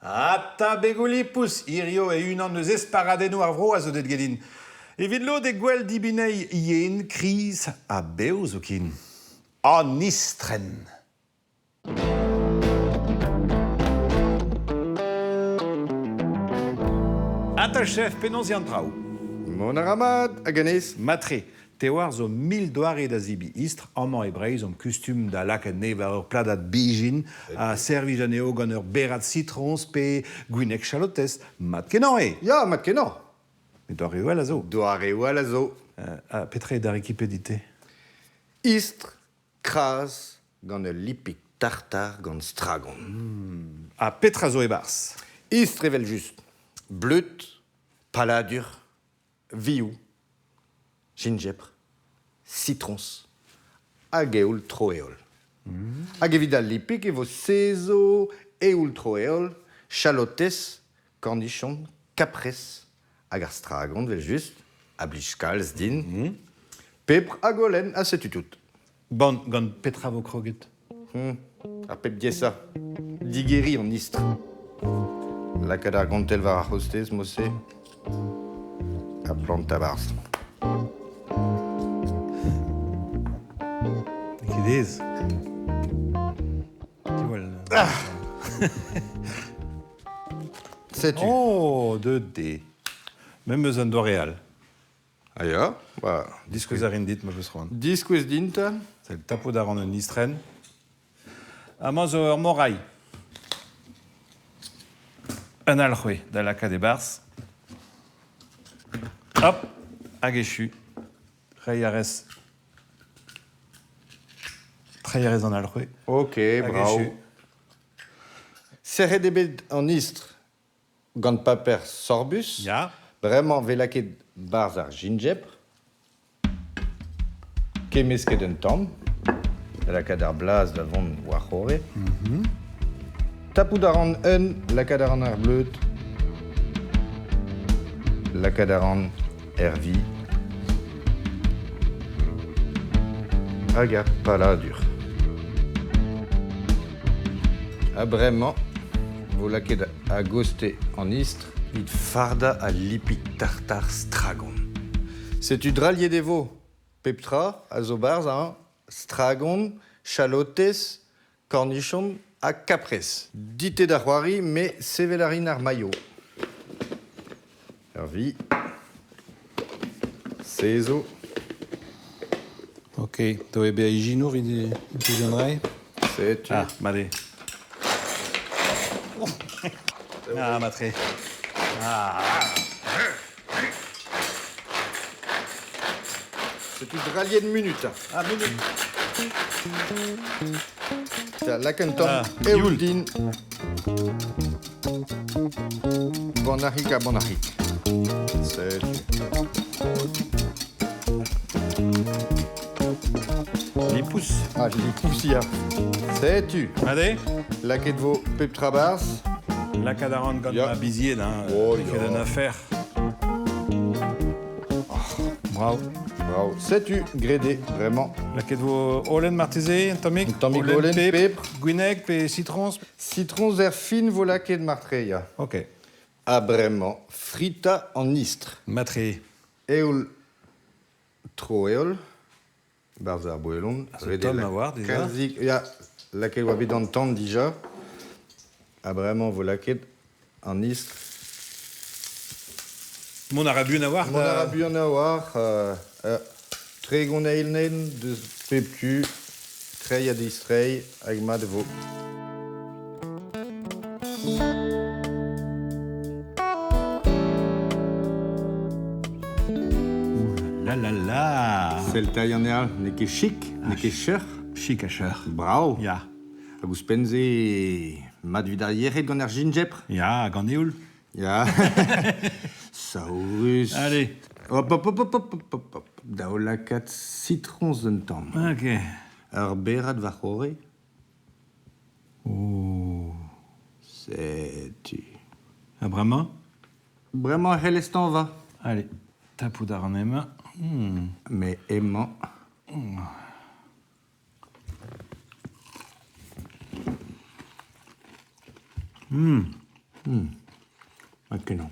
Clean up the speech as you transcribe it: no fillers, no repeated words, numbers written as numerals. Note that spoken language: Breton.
Ata begoù lipous, hirio e-unan eus esparadennoù ar vro a zo deuet ganin. Evit lod eo gwell dibineiñ yen, kriz ha bev zoken. An istrenn. Ata chef, penaos eo an traoù? Mont a ra mat, hag anez? Matre, Te 'oar zo 1000 doare da zebriñ istr. Amañ e Breizh omp kustum da lakaat anezhe war ur pladad bezhin ha servij anezho gant ur berad sitroñs pe gwineg chalotez. Mat-kenañ eo! Ya, mat-kenañ. Met doareoù all a zo. Doareoù all a zo. Ha petra eo da rekipe dit-te? Istr kras gant ul lipig tartar gant stragon. Ha petra zo e-barzh? Istr evel-just. Bleud, paladur, vioù, ginjebr, sitroñs hag eoul tro-heol. Hag evit al lipig e vo sezo, eoul tro-heol, chalotez, kornichon, kaprez hag ar stragon evel-just, a blij kalz din, pebr hag holen ha setu tout. Bon, gant petra vo kroget? Ar pep diaesañ, digeriñ an istr. Lakaat ar gontell war ar c'hostez, mod-se, ha plantañ 'barzh. N'eo ket aes. Diwall. Setu. Oh, deuet eo. Me'm eus un doare all. Ah ya, ba, Diskouez a rin dit ma 'peus c'hoant. Diskouez din 'ta. Sell, tapout a ran un istrenn. Amañ zo ur morailh. Un alc'hwez da lakaat e-barzh. Hop, hag echu. Reiñ a rez. Treiñ a rez an alc'hwez. Ok, Hag brav. echu. Serret eo bet an istr Gant paper sorbus. Ya. Bremañ 'vez lakaet 'barzh ar ginjebr. Kemmesket un tamm. Da lakaat ar blaz da vont war-c'horre. Tapout a ran un, lakaat a ran ar bleud. Lakaat a ran er vi. Hag ar paladur. Ha bremañ 'vo lakaet a-gostez an istr evit fardañ al lipig tartar stragon. Setu drailhet e vo pep tra a zo 'barzh hañ, stragon, chalotez, kornichon ha kaprez. Dit eo da c'hoari, me sevel a rin ar mailho. Ur vi. Se zo. Ok, dav eo bezañ ijinour evit implij an dra-se? Setu. Ah, mat eo. Ah, mat-tre. Ah. Setu drailhet munut. Ah, munut. Ta lak un tamm Ah, eoul youl. din. Bannac'hig ha bannac'hig. Setu. Lipous. Ah, lipous, ya. Setu. Allez. Lakaet vo pep tra 'barzh. Lakaat a ran gant Ya. ma bizied, hein. Oh, N'eo ket ya. un affaire. Brav. Brav. Setu, graet eo, bremañ. Lakaet vo holen marteze, un tammig? Un tammig holen, pebr. Gwineg pe sitroñs? Sitroñs er fin vo lakaet matre, ya. Ok. Ha bremañ, fritañ an istr. Matre. Eoul tro-heol, 'barzh ar boelon. C'est tomm a oar déjà. Kalzik, ya, lakaet oa bet an tan dija. Ha bremañ vo lakaet an istr. Mont a ra buan a-walc'h Mont a ra buan a-walc'h. 30 eilenn deus pep tu, treiñ ha distreiñ, hag mat e vo. La la la Sell tailh an heol, n'eo ket chik, n'eo ket cheuc'h. Chik ha cheuc'h. Brav. Ya. Hag ouzhpenn-se, mat evit ar yec'hed gant ar ginjebr. Ya, gant eoul. Ya. Saourus. Allez. Hop, hop, hop, hop, hop, hop, hop. Dav lakaat sitroñs un tamm. Ok. Ur berad war-c'horre. Oh. Setu. Ha bremañ? Bremañ e c'hellez tañva. Allez, tapout a ran hemañ. Mais emañ. Mat-kenañ.